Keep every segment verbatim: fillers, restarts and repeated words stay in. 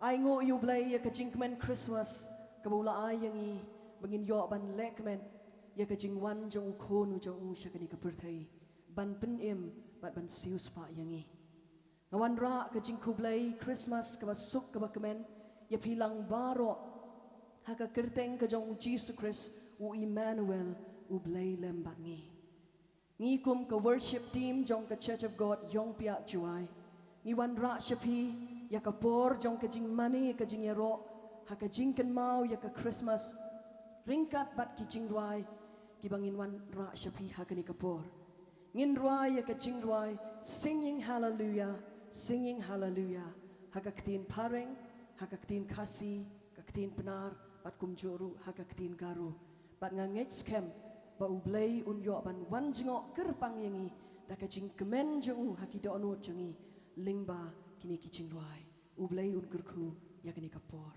Ai nguh ïa U Blei ïa ka jingkmen Christmas kaba u la ai ïa ngi, ba ngin ïoh ban lehkmen ïa ka jingwan jong u Khun u jong u sha kane ka pyrthei ban pynim bad ban siewspah ïa ngi. Nga wanrah ka jingkhublei Christmas kaba suk kaba kmen ïa phi lang baroh, ha ka kyrteng ka jong U Jisu Khrist, U Immanuel, U Blei lem bad ngi. Ngi kum ka worship team jong ka Church of God Yongpiah Jowai, ngi wanrah sha phi ïa ka por jong ka jingmane ka jingïaroh ha ka jingkynmaw ïa ka Christmas, ryngkat bad ki jingrwai kiba ngin wanrah sha phi ha kane ka por. Ngin rwai ïa ka jingrwai Singing Hallelujah, Singing Hallelujah, ha ka ktien Phareng, ha ka ktien Khasi, ka ktien Pnar, bad kumjuh ruh ha ka ktien Garo. Bad nga ngeit skhem ba U Blei un ïoh ban wan jngoh kyrpang ïa ngi da ka jingkmen jong u ha ki dohnud jong ngi lyngba kine ki jingrwai. U Blei un kyrkhu ïa kane ka por.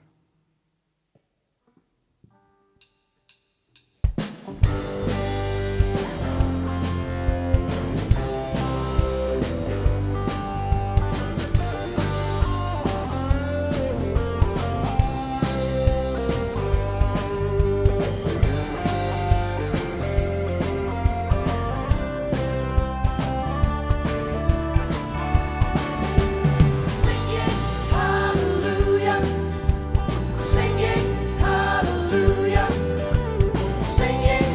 Singing hallelujah, singing hallelujah, singing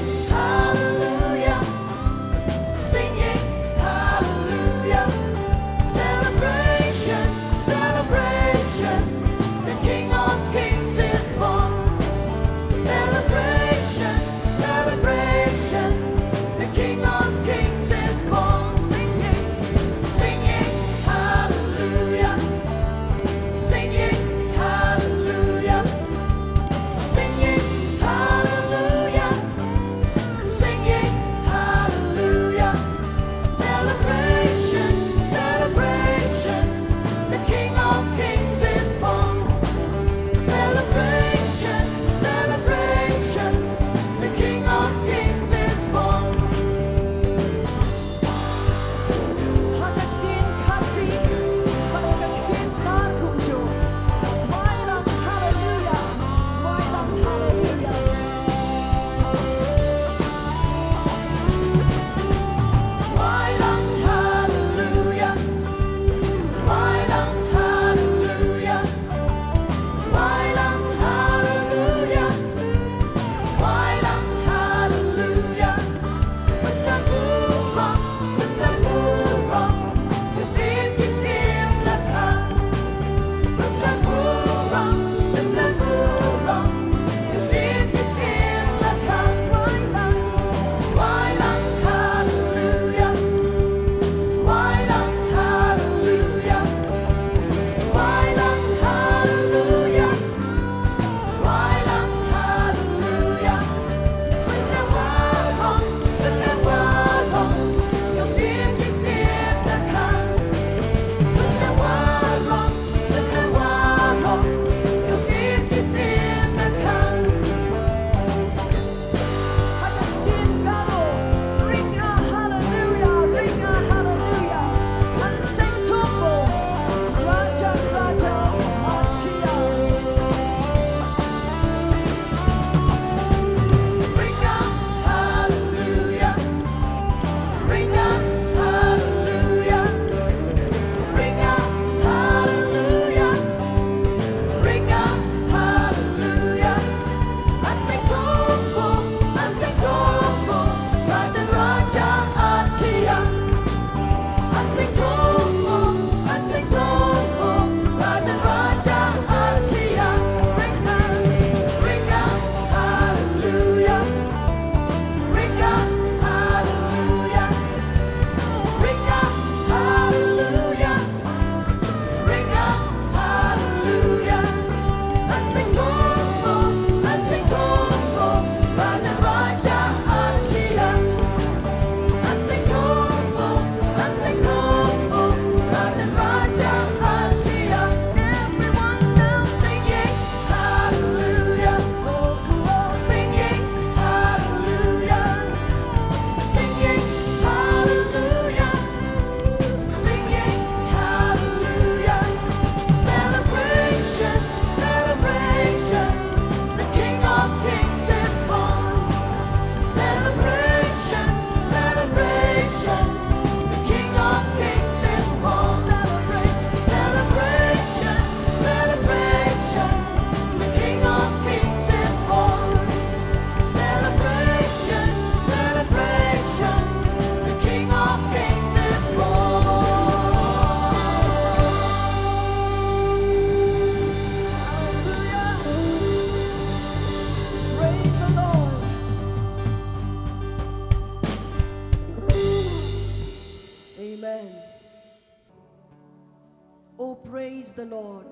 Praise the Lord.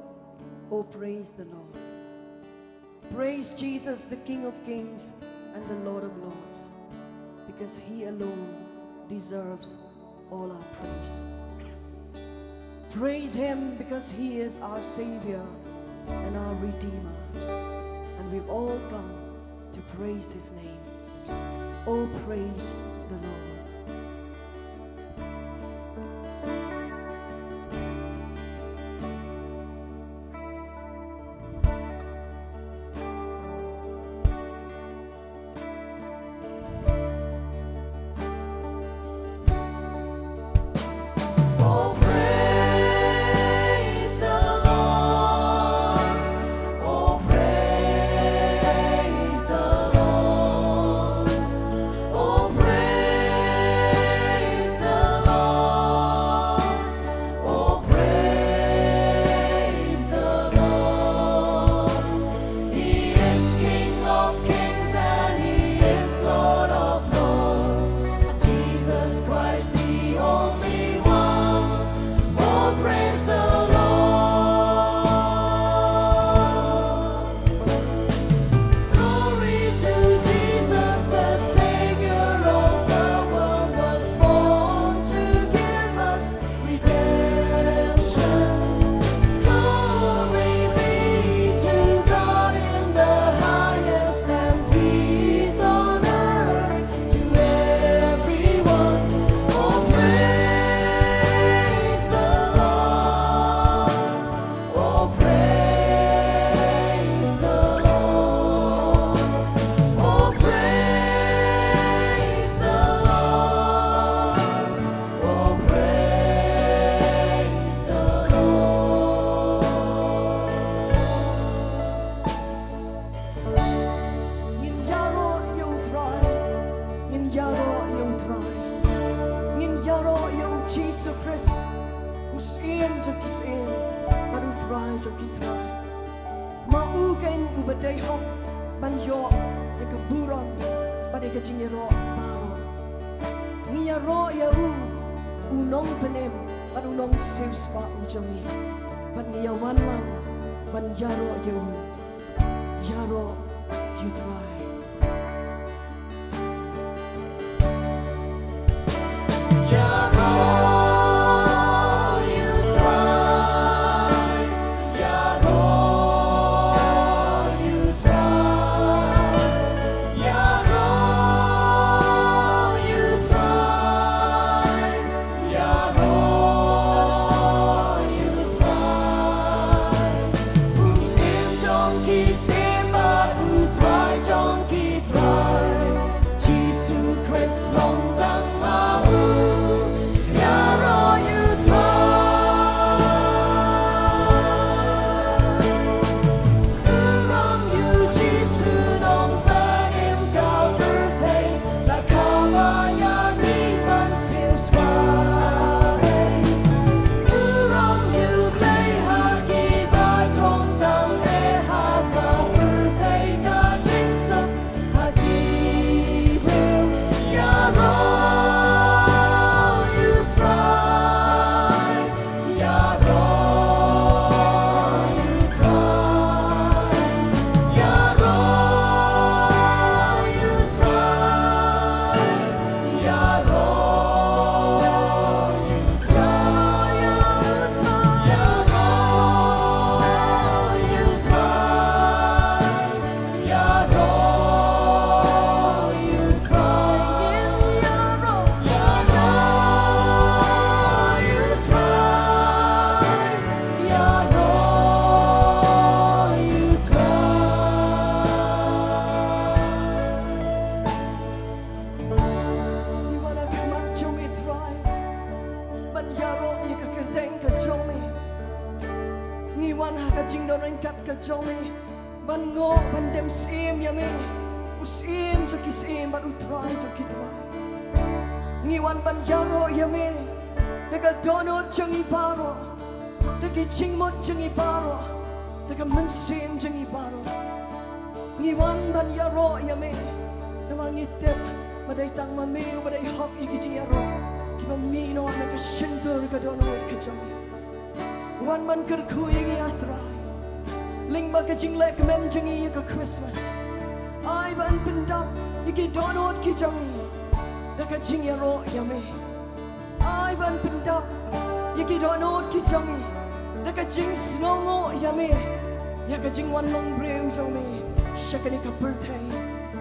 Oh, praise the Lord. Praise Jesus, the King of Kings and the Lord of Lords, because he alone deserves all our praise. Praise him because he is our Savior and our Redeemer. And we've all come to praise his name. Oh, praise the Lord. Oh, praise the Lord. Oh, praise the Lord. Oh, praise the Lord. Oh, praise the Lord. He is King of kings and he is Lord of lords. Jesus Christ, the only one. Oh, praise the Lord. Glory to Jesus, the Savior of the world, was born to give us redemption. Glory be to God in the highest, and peace on earth to everyone. Oh, praise the Lord. Oh, praise the Lord. Oh, praise the Lord. Oh, praise the Lord. Ngin ïaroh ïa U Trai. Ngin ïaroh ïa U Trai. Ngin ïaroh ïa U Jisu Khrist, U Syiem jong ki syiem bad U Trai jong ki trai. Ma u keiñ uba dei hok ban ïoh ïa ka burom bad ïa ka jingïaroh baroh. Ngi ïaroh ïa u, u nongpynim bad u nongsiewspah u jong ngi. Bad ngi ïa wan lang ban ïaroh ïa u. Ïaroh ïa U Trai. Ïaroh ïa U Trai. Ïaroh ïa U Trai. Ïaroh ïa U Trai. Ïaroh ïa U Trai. U Syiem jong ki syiem bad U Trai jong ki trai. Jisu Khrist long tang ma u. Ïaroh ïa U Trai. U rong ïa U Jisu nongpynim ka pyrthei. La kaba ïa ri ban siewspah. U rong ïa U Blei ha kiba jong tam eh ha ka pyrthei ka jingsuk ha ki briew. Ïaroh ïa U Trai. Ïaroh ïa U Trai. Ïaroh ïa U Trai. Ïaroh ïa U Trai. Ïaroh ïa U Trai. Ïaroh ïa U Trai. Ïaroh ïa U Trai. Ïaroh ïa U Trai. Ngi wan ha khmat jong me Trai ban ïaroh ïa ka kyrteng ka jong me. Ngi wan ha ka jingdon ryngkat ka jong me ban ngoh ban dem syiem ïa me, U Syiem jong ki syiem bad U Trai jong ki trai. Ngi wan ban ïaroh ïa me da ka dohnud jong ngi baroh, da ki jingmut jong ngi baroh, da ka mynsiem jong ngi baroh. Ngi wan ban ïaroh ïa me namar ngi tip ba dei tang ma me uba dei hok ïa ki jingïaroh kiba mih noh na ka shyntur ka dohnud ka jong me. Wan ban kyrkhu ïa ngi, ah Trai, lyngba ka jinglehkmen jong ngi ïa ka Christmas. Ai ba yn pyndap ïa ki dohnud ki jong ngi da ka jingïaroh ïa me. Ai ba yn pyndap ïa ki dohnud ki jong ngi da ka jingsngewnguh ïa me, ïa ka jingwan long briew jong me sha kane ka pyrthei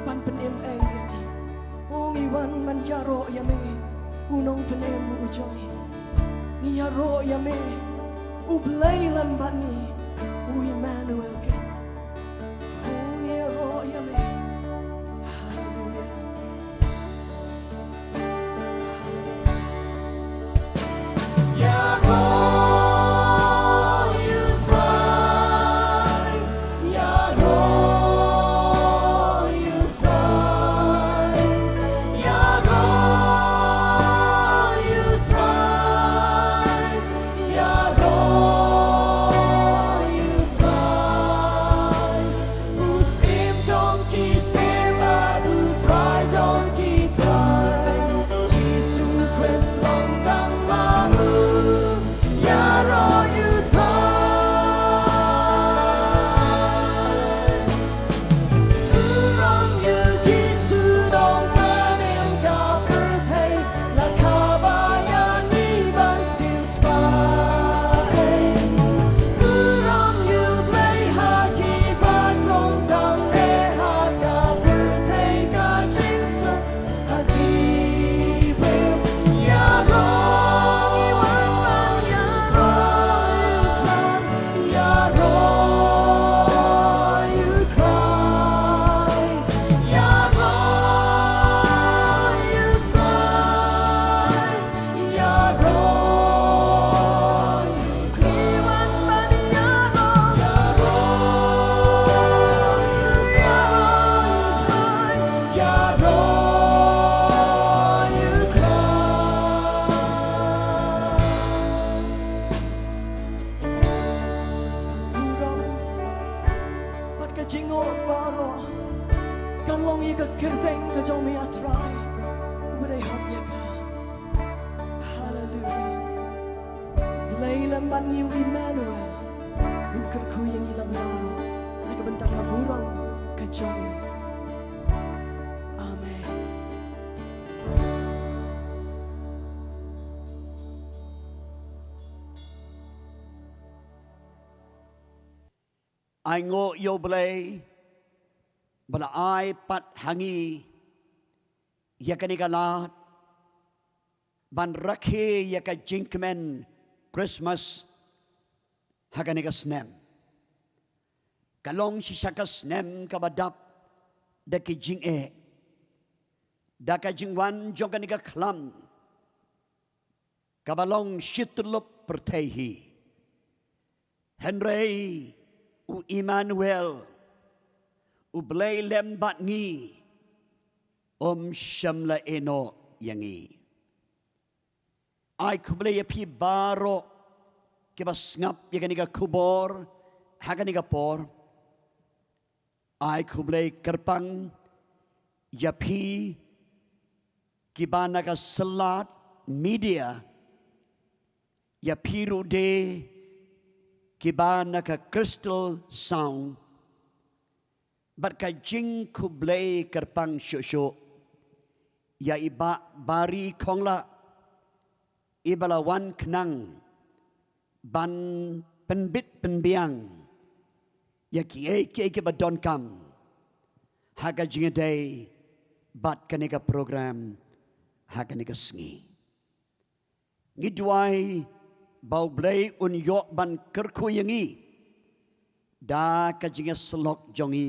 ban pynim ei ïa ngi. O, ngi wan ban ïaroh ïa me, u nongpynim u jong ngi. Ngi ïaroh ïa me, u Blei lem bad ngi, u Immanuel keiñ. O, ngi ïaroh ïa me. Haleluia. Bad ka jingnguh baroh kan long ïa ka kyrteng ka jong me, ah Trai, uba dei hok ïa ka. Haleluia. Blei lem bad ngi, u Immanuel un kyrkhu ïa ngi lang baroh na ka bynta ka burom ka jong u. Amen. Ai nguh ïa u Blei ba la ai pat ha ngi ïa kane ka lad ban rakhe ïa ka jingkmen Christmas ha kane ka snem. Ka long shisha ka snem kaba dap da ki jingeh, da ka jingwan jong kane ka khlam kaba long shi tyllup pyrthei hi. Hynrei u Immanuel, u Blei lem bad ngi, um shym la ïehnoh ïa ngi. Ai khublei ïa phi baroh kiba sngap ïa kane ka khubor ha kane ka por. Ai khublei kyrpang ïa phi kiba na ka Syllat Media, ïa phi ruh de kiba na ka Crystal Sound, bad ka jingkhublei kyrpang shuh shuh ïa i Bah Bari Khongla, iba la wan khnang ban pynbit pynbiang ïa kiei kiei kiba donkam ha ka jingïadei bad kane ka program ha kane ka sngi. Ngi duwai ba u Blei un ïoh ban kyrkhu ïa ngi da ka jingïasyllok jong ngi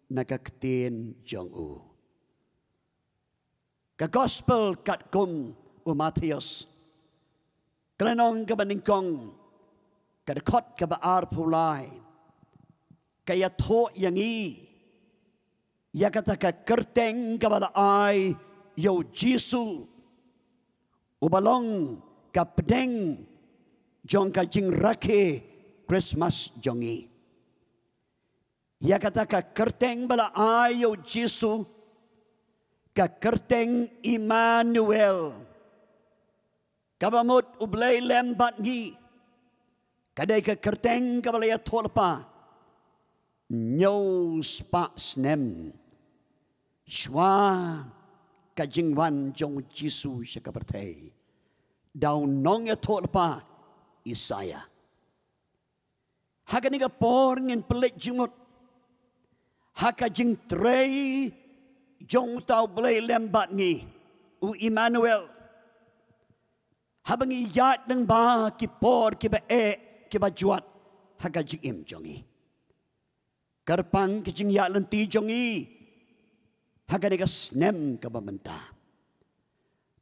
na ka ktien jong u. Ka Gospel katkum u Mathaios, ka lynnong kaba nyngkong, ka dkhot kaba arphew lai, ka ïathuh ïa ngi ïa kata ka kyrteng kaba la ai ïa u Jisu, uba long ka pdeng jong ka jingrakhe Christmas jong ngi. Ïa kata ka kyrteng ba la ai ïa u Jisu, ka kyrteng Immanuel, kaba mut u Blei lem bad ngi. Ka dei ka kyrteng kaba la ïathuh lypa hynñiew spah snem shuwa ka jingwan jong u Jisu sha ka pyrthei da u nongïathuh lypa Isaïah. Ha kane ka por ngin pynleit jingmut ha ka jingtrei jong uta u Blei lem bad ngi, u Immanuel. Haba ngi ïaid lyngba ki por kiba eh, kiba jwat ha ka jingim jong ngi. Kyrpang ka jingïaid lynti jong ngi ha kane ka snem kaba mynta,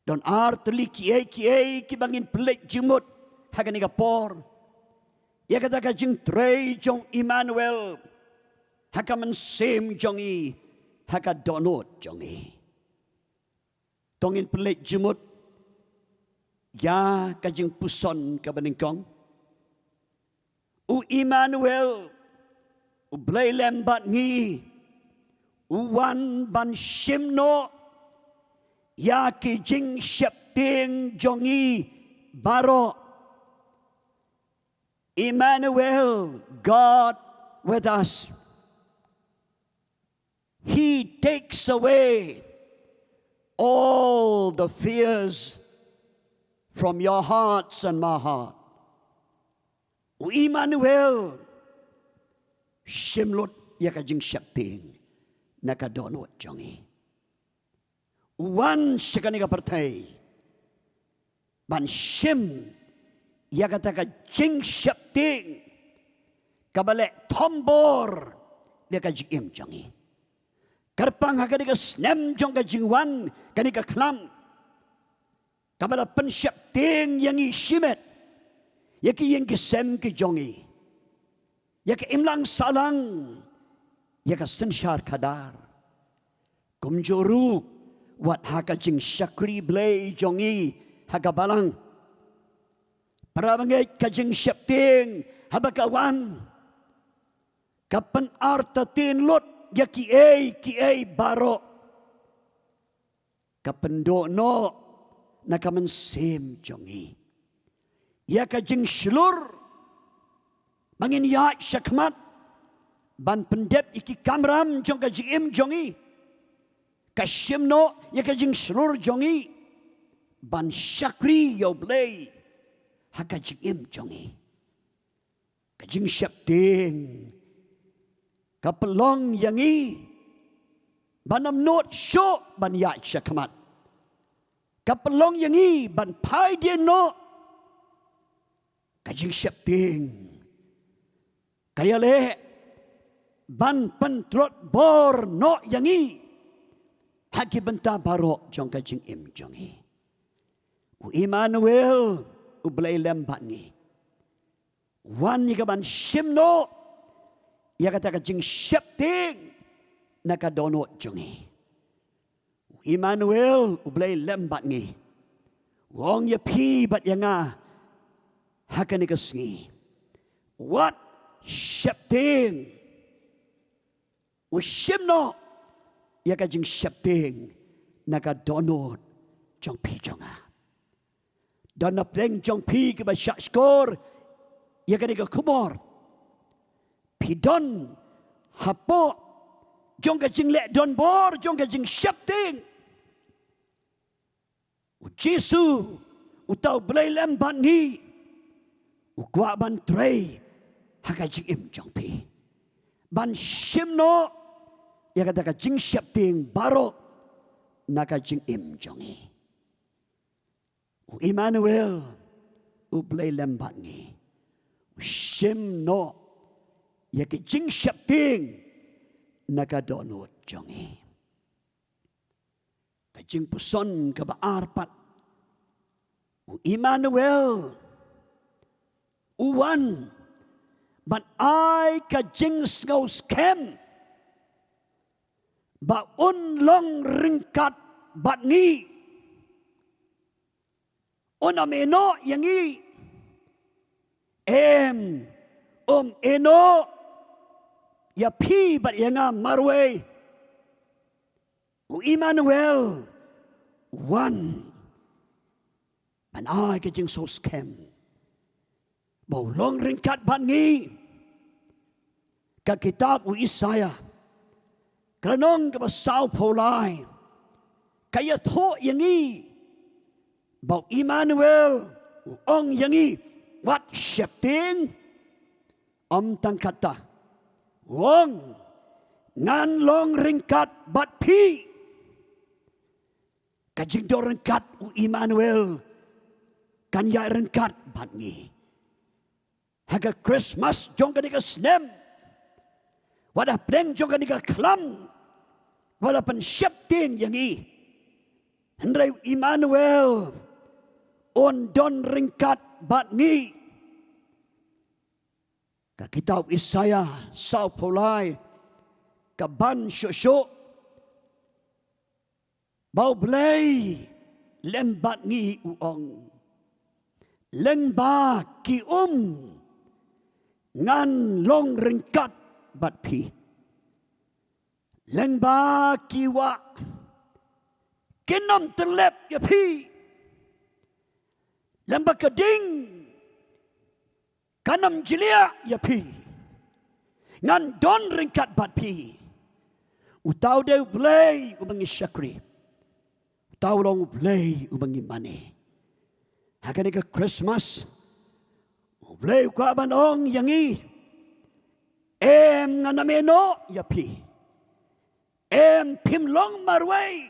don ar tylli kiei kiei kiba ngin pynleit jingmut ha kane ka por ïa kata ka jingtrei jong u Immanuel ha ka mynsiem jong ngi, ha ka dohnud jong ngi. To ngin pynleit jingmut ïa ka jingpuson kaba nyngkong. U Immanuel, u Blei lem bad ngi, u wan ban shim noh ïa ki jingsheptieng jong ngi baroh. Immanuel, God with us. He takes away all the fears from your hearts and my heart. U Immanuel, shim lut ïa ka jingsheptieng na ka dohnud jong ngi. U wan sha kane ka pyrthei ban shim ïa kata ka jingsheptieng kaba leh thombor ïa ka jingim jong ngi. Kyrpang ha kane ka snem jong ka jingwan kane ka khlam kaba la pynsheptieng ïa ngi shimet, ïa ki ïing ki sem ki jong ngi, ïa ka imlang sahlang, ïa ka synshar khadar. Kumjuh ruh wat ha ka jingshakri Blei jong ngi ha ka balang. Para bangeit, ka jingsheptieng haba ka wan ka pynartatien lut ïa kiei kiei baroh. Ka pynduh noh na ka mynsiem jong ngi ïa ka jingshlur ba ngin ïaid shakhmat ban pyndep ïa ki kamram jong ka jingim jong ngi. Ka shim noh ïa ka jingshlur jong ngi ban shakri ïa u Blei ha ka jingim jong ngi. Ka jingsheptieng ka pynlong ïa ngi ban ym nud shuh ban ïaid shakhmat. Ka pynlong ïa ngi ban phai dien noh. Ka jingsheptieng ka ïaleh ban pyntlot bor noh ïa ngi ha ki bynta baroh jong ka jingim jong ngi. U Immanuel, u Blei lem bad ngi, wan ïa ka ban shim noh ïa kata ka jingsheptieng na ka dohnud jong ngi. U Immanuel, u Blei lem bad ngi, u ong ïa phi bad ïa nga ha kane ka sngi, wat sheptieng. U shim noh ïa ka jingsheptieng na ka dohnud jong phi jong nga. Don na pdeng jong phi kiba shah shkor ïa kane ka khubor. Phi don hapoh jong ka jingleh donbor jong ka jingsheptieng. U Jisu, uta u Blei lem bad ngi, u kwah ban trei ha ka jingim jong phi, ban shim noh ïa kata ka jingsheptieng baroh na ka jingim jong ngi. U Immanuel, u Blei lem bad ngi, u shim noh ïa ka jingsheptieng na ka dohnud jong ngi. Ka jingpuson kaba ar pat, u Immanuel u wan ban ai ka jingsngewskhem ba un long ryngkat bad ngi. Un ym ïehnoh ïa ngi. Em, um ïehnoh ïa phi bad ïa nga marwei. U Immanuel u wan ban ai ka jingsngewskhem ba u long ryngkat bad ngi. Ka kitab u Isaiah, ka lynnong kaba sawphew lai, ka ïathuh ïa ngi ba u Immanuel u ong ïa ngi, wat sheptieng. Ym tang katta, u ong, ngan long ryngkat bad phi. Ka jingdon ryngkat u Immanuel kan ïaid ryngkat bad ngi. Ha ka Christmas jong kane ka snem, wat hapdeng jong kane ka khlam, wat la pynsheptieng ïa ngi, hynrei u Immanuel un don ryngkat bad ngi. Ka kitab Isaiah sawphew lai ka ban shuh shuh, ba U Blei lem bad ngi u ong, lyngba ki um ngan long ryngkat bad phi. Lyngba ki wah kin ym tyllep ïa phi. Lyngba ka ding kan ym jliah ïa phi. Ngan don ryngkat bad phi. Uta u dei U Blei uba ngi shakri. Uta u long U Blei uba ngi mane. Ha kane ka Christmas, U Blei u kwah ban ong ïa ngi, em, ngan ym ïehnoh ïa phi. Em, phim long marwei.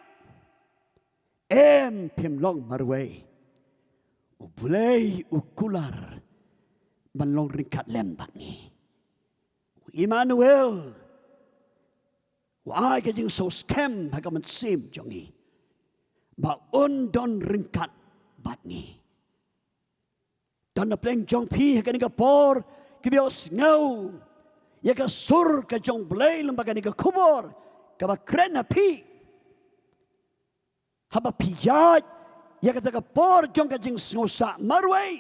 Em, phim long marwei. U Blei u kular ban long ryngkat lem bad ngi. U Immanuel u ai ka jingsngewskhem ha ka mynsiem jong ngi ba un don ryngkat bad ngi. Don na pdeng jong phi ha kane ka por kiba ïohsngew ïa ka sur ka jong U Blei lyngba kane ka khubor kaba kren ha phi. Haba phi ïaid ïa kata ka por jong ka jingsngewsih marwei,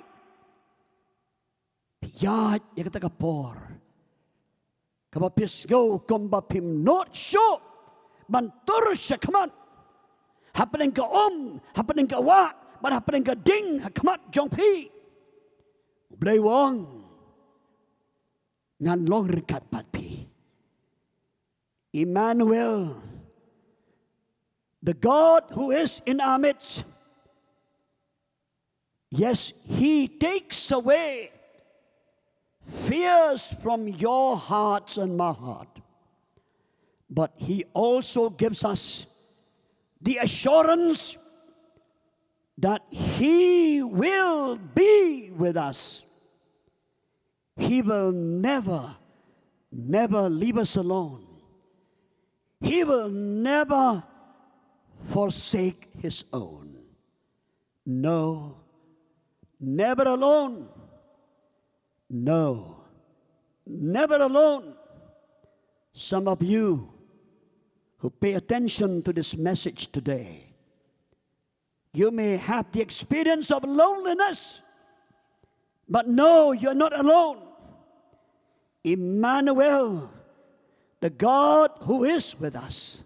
phi ïaid ïa kata ka por kaba phi sngew kumba phim nud shuh ban tur sha khmat, hapdeng ka um, hapdeng ka wah, bad hapdeng ka ding ha khmat jong phi. U Blei u ong, ngan long ryngkat bad phi. Immanuel, the God who is in our midst. Yes, he takes away fears from your hearts and my heart. But he also gives us the assurance that he will be with us. He will never, never leave us alone. He will never forsake his own. No, never alone. No, never alone. Some of you who pay attention to this message today, you may have the experience of loneliness, but no, you're not alone. Immanuel, the God who is with us,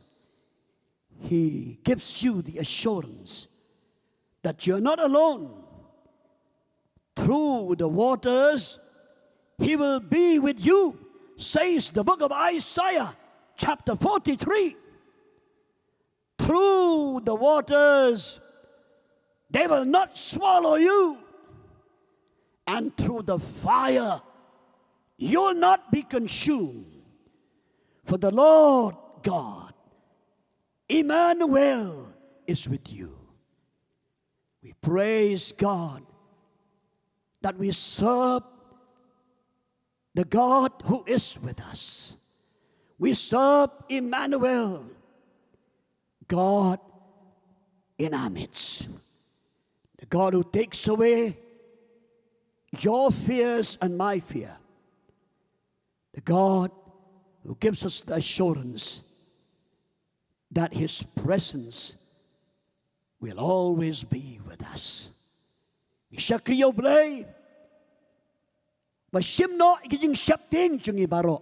he gives you the assurance that you're not alone. Through the waters, he will be with you, says the book of Isaiah, chapter forty-three. Through the waters, they will not swallow you. And through the fire, you will not be consumed. For the Lord God, Emmanuel, is with you. We praise God that we serve the God who is with us. We serve Emmanuel, God in our midst. The God who takes away your fears and my fear. The God who gives us the assurance that his presence will always be with us. Ngi shakri ïa U Blei ba u shim noh ïa ka jingsheptieng jong ngi baroh.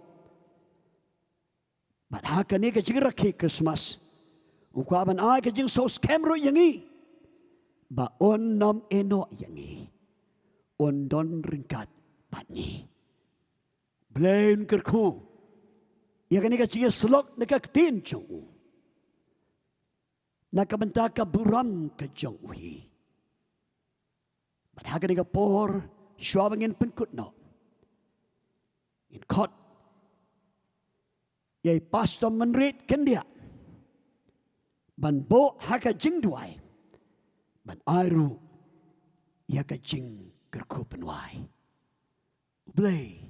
Bad ha kane ka jingrakhe Christmas, u kwah ban ai ka jingsngewskhem ruh ïa ngi ba un ym ïehnoh ïa ngi. Un don ryngkat bad ngi. Blei un kyrkhu ïa kane ka jingïasyllok na ka ktien jong u, na ka bynta ka burom ka jong u hi. Bad ha kane ka por, shuwa ba ngin pynkut noh, ngin khot ïa i Pastor Mynrit Kyndiah ban buh ha ka jingduwai, ban ai ruh ïa ka jingkyrkhu pynwai. U Blei,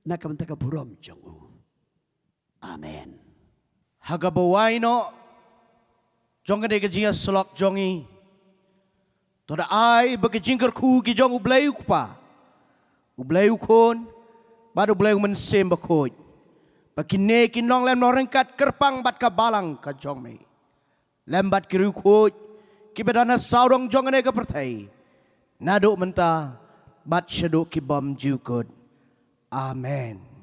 na ka bynta ka burom jong u. Amen. Ha kaba wai noh jong kane ka jingïasyllok jong ngi, to da ai ba ka jingkyrkhu ki jong U Blei U Kpa, U Blei U Khun, bad U Blei U Mynsiem Bakhuid, ba kine kin long lem noh ryngkat kyrpang bad ka balang ka jong me, lem bad ki riewkhuid kiba don ha sawdong jong kane ka pyrthei, naduh mynta bad shaduh ki bymjukut. Amen.